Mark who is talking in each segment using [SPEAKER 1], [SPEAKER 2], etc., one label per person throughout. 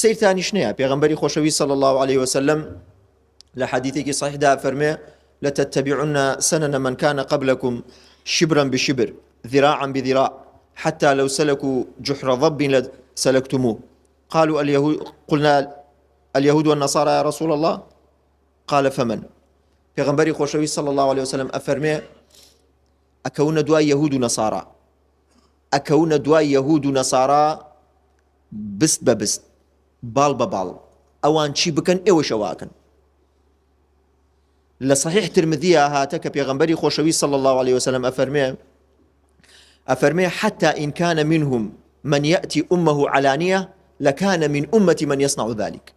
[SPEAKER 1] سەیرتانیش نییە پێغەمبەری خۆشەویست صلی الله علیه وسلم لە حەدیثێکی صحیحدا فەرمێ لتتبعن سنن من كان قبلكم شبرا بشبر ذراعا بذراع حتى لو سلكوا جحر ضب لسلكتموه قالوا اليهود قلنا اليهود والنصارى يا رسول الله قال فمن پێغەمبەری خۆشەویست صلی الله علیه وسلم ئەفەرمێ ئەکەونە دوای یەهود و نەسارا ئەکەونە دوای یەهود و نەسارا بست بە بست باڵ بە باڵ ئەوان چی بکەن ئێوەش ئەوە ئەکەن لە صحیح ترمذیە هاتە کە پێغەمبەری خۆشەویست صلی الله علیه وسلم ئەفەرمێ ئەفەرمێ حتى إن كان منهم من يأتي أمه علانية لكان من أمة من يصنع ذلك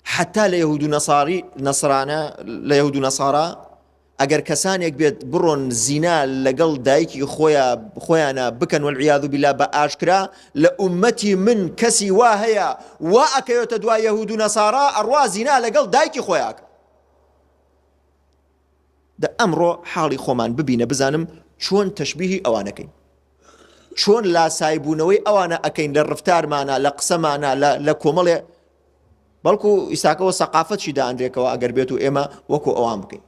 [SPEAKER 1] حتا لە یەهود و نەساری نەسرانە لە یەهود و نەسارا ئەگەر کەسانێک بێت بڕۆن زینا لەگەڵ دایکی خۆیا خۆیانە بکەن والعیاذ بالله بە ئاشکرا لە ئومەتی من کەسی وا هەیە وا ئەکەوێتە دوای یەهود و نەسارا ئەڕوا زینا لەگەڵ دایکی خۆیاک دە ئەمڕۆ حاڵی خۆمان ببینە بزانم چۆن تەشبیهی ئەوانەکەین چۆن لاسایبوونەوەی ئەوانە ئەەکەین لە ڕفتارمانە لە قسەمانە لە کۆمەڵێ بەڵکو ئیساکەوە سەقافەتشی دانرێکەوە ئەگەر بێت و ئێمە وەکو ئەوان بکەین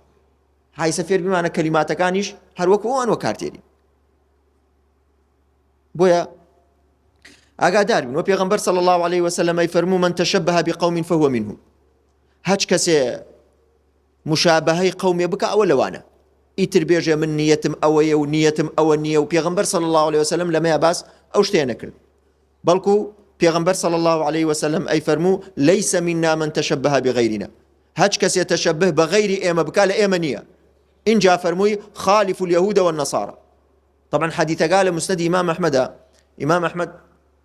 [SPEAKER 1] هایسە فێر بمانە کەلیماتەکانیش هەر وەکو ئەوان وەکارتێنین بۆیە ئاگادار بن و پێغمبەر صلی الله عليه وسلم ی فەرموو من تشبه بقوم فهو منهم هەچ کەسێ مشابهەی قومێ بکە ئەوە لەوانە ئیتر بێژێ من نیەتم ئەوەیە و نیەتم ئەوە نییە و پێغمبەر صلی الله عليه وسلم لەمەیە باس ئەو شتەیە نەکرد بەڵکو پێغەمبەر صلی اللە علیه وسلم ئەی فەرموو ليس منا من تشبه بغیرنا هەچ کەسێ تەشەبه بە غەیری ئێمە بکا لە ئێمە نییە ئینجا فەرمووی خالف اليهود والنصارى طبعا حدیثەکە لە مسند ئیمام ئەحمەدە ئیمام ئەحمەد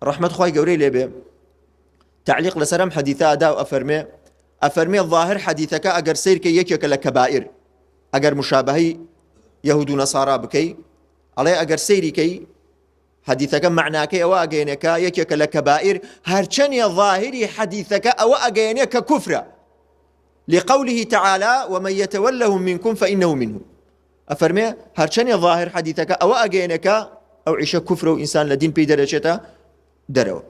[SPEAKER 1] ڕەحمەت خوای گەورەی لێبێ تعلیق لەسەر ئەم حەدیثە ئەدا و ئەفەرمێ ئەفەرمێ ظاهر حەدیثەکە ئەگەر سیرکە یەکێکە لە کەبائر ئەگەر مشابهەی یەهود و نەسارا بکەی ئەڵێ ئەگەر سەیری کەی حەدیثەکە مەعناکەی ئەوە ئەگەیەنێ کە یەکێکە لە کەبائیر هەرچەنێ ظاهری حەدیثەکە ئەوە ئەگەیەنێ کە کوفرە لقوله تعالى ومن يتولهم منكم فإنه منهم ئەفەرمێ هەرچەنێ ظاهر حەدیثەکە ئەوە ئەگەیەنێ کە ئەو عیشە کوفرە و ئینسان لە دین پێی دەرەچێتە دەرەوە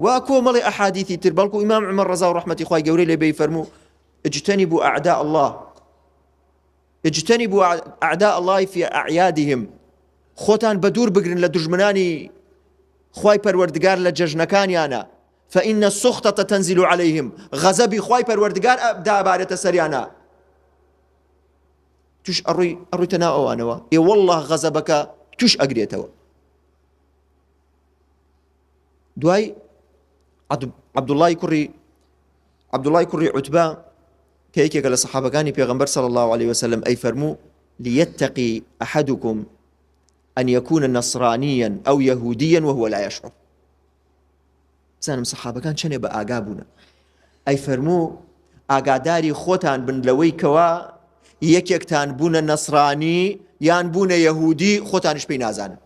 [SPEAKER 1] و کۆمەڵی ئەحادیثی تر بەڵکو ئیمام عمر ڕەزا و ڕەحمەتی خوای گەورەی لێ بێی فەرموو اجتنبوا أعداء الله اجتنبوا اعداء اللە فی اعیادهم خۆتان بەدوور بگرن لە دوژمنانی خوای پەروەردگار لە جەژنەکانیانە فإن السخطة تنزل عليهم غەزەبی خوای پەروەردگار دابارێتە سەریانە توش ئەڕۆی ئەڕۆیتە ناو ئەوانەوە ئێ والله غەزەبەکە توش ئەگرێتەوە دوای عەبدوڵای کوڕی عەبدوڵای کوڕی عوتبە کە یەکێکە لە سەحابەکانی پێغەمبەر صلی الله علیه وسلم ئەی فەرموو ليتقي أحدكم أن يكون نصرانيا أو يهوديا وهو لا يشعر بزانم سەحابەکان چەنێ بە ئاگا بوونە ئەی فەرموو ئاگاداری خۆتان بن لەوەی کەوا یەکێکتان بوونە نەسرانی یان بوونە یەهودی خۆتانیش پێی نازانن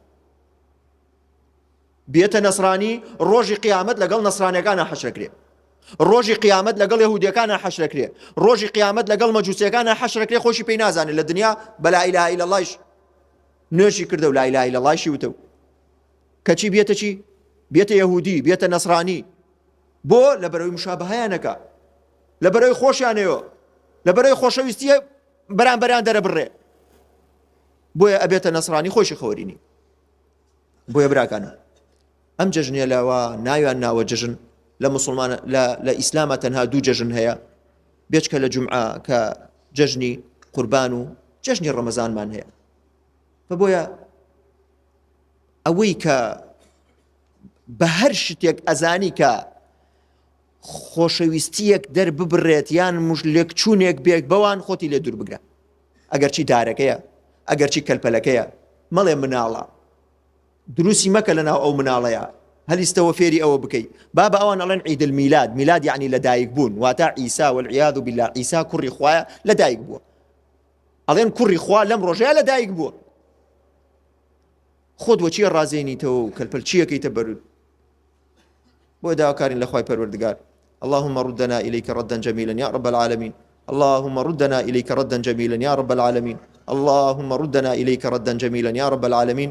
[SPEAKER 1] بێتە نەسرانی ڕۆژی قیامەت لەگەڵ نەسرانیەکانا حەشرەکرێ ڕۆژی قیامەت لەگەڵ یەهودیەکانا حەشرەکرێ ڕۆژی قیامەت لەگەڵ مەجوسیەکانا حەشرەکرێ خۆشی پێی نازانێت لە دنیا بەلا ئیلە ئیلا اللهش نوێژی کردە و لا ئیلە ئیلا اللهشی وتە و کەچی بێتە چی بێتە یەهودی بێتە نەسرانی بۆ لە بەرەوەی مشابهەیانەکە لە بەرەوەی خۆشیانەوە لە بەرەوەی خۆشەویستیە بەرامبەریان دەرەبڕێ بۆیە ئەبێتە نەسرانی خۆشی خەوەرینی بۆیە براکانم ئەم جەژنیە لەوە ناویان ناوە جەژن لە مسلمان لە ئیسلامە تەنها دوو جەژن هەیە بێچکە لە جمعە کە جەژنی قوربان و جەژنی ڕەمەزانمان هەیە بە بۆیە ئەوەی کە بە هەر شتێک ئەزانی کە خۆشەویستیەک دەرببرێت یان مش لێکچوونێک بێت بەوان خۆتی لێ دوور بگرە ئەگەرچی دارەکەیە ئەگەرچی کەلپەلەکەیە مەڵێ مناڵە دروستی مەکە لەناو ئەو مناڵەیە هەلیستەوە فێری ئەوە بکەی بابە ئەوان ئەڵێن عید الميلاد میلاد یعنی لەدایک بوون واتە عیسا والعیاذ بالله عیسا کوڕی خوایە لەدایک بووە ئەڵێن کوڕی خوا لەم ڕۆژەیە لەدایک بووە خۆت وەچیە ڕازێنیتەوە و کەلپەل چیەکەیتە بەرود بۆ داواکارین لە خوای پەروەردگار اللهم ردنا إليك ردا جميلا يا رب العالمين اللهم ردنا إليك ردا جميلا يا رب العالمين اللهم ردنا إليك ردا جميلا يا رب العالمين.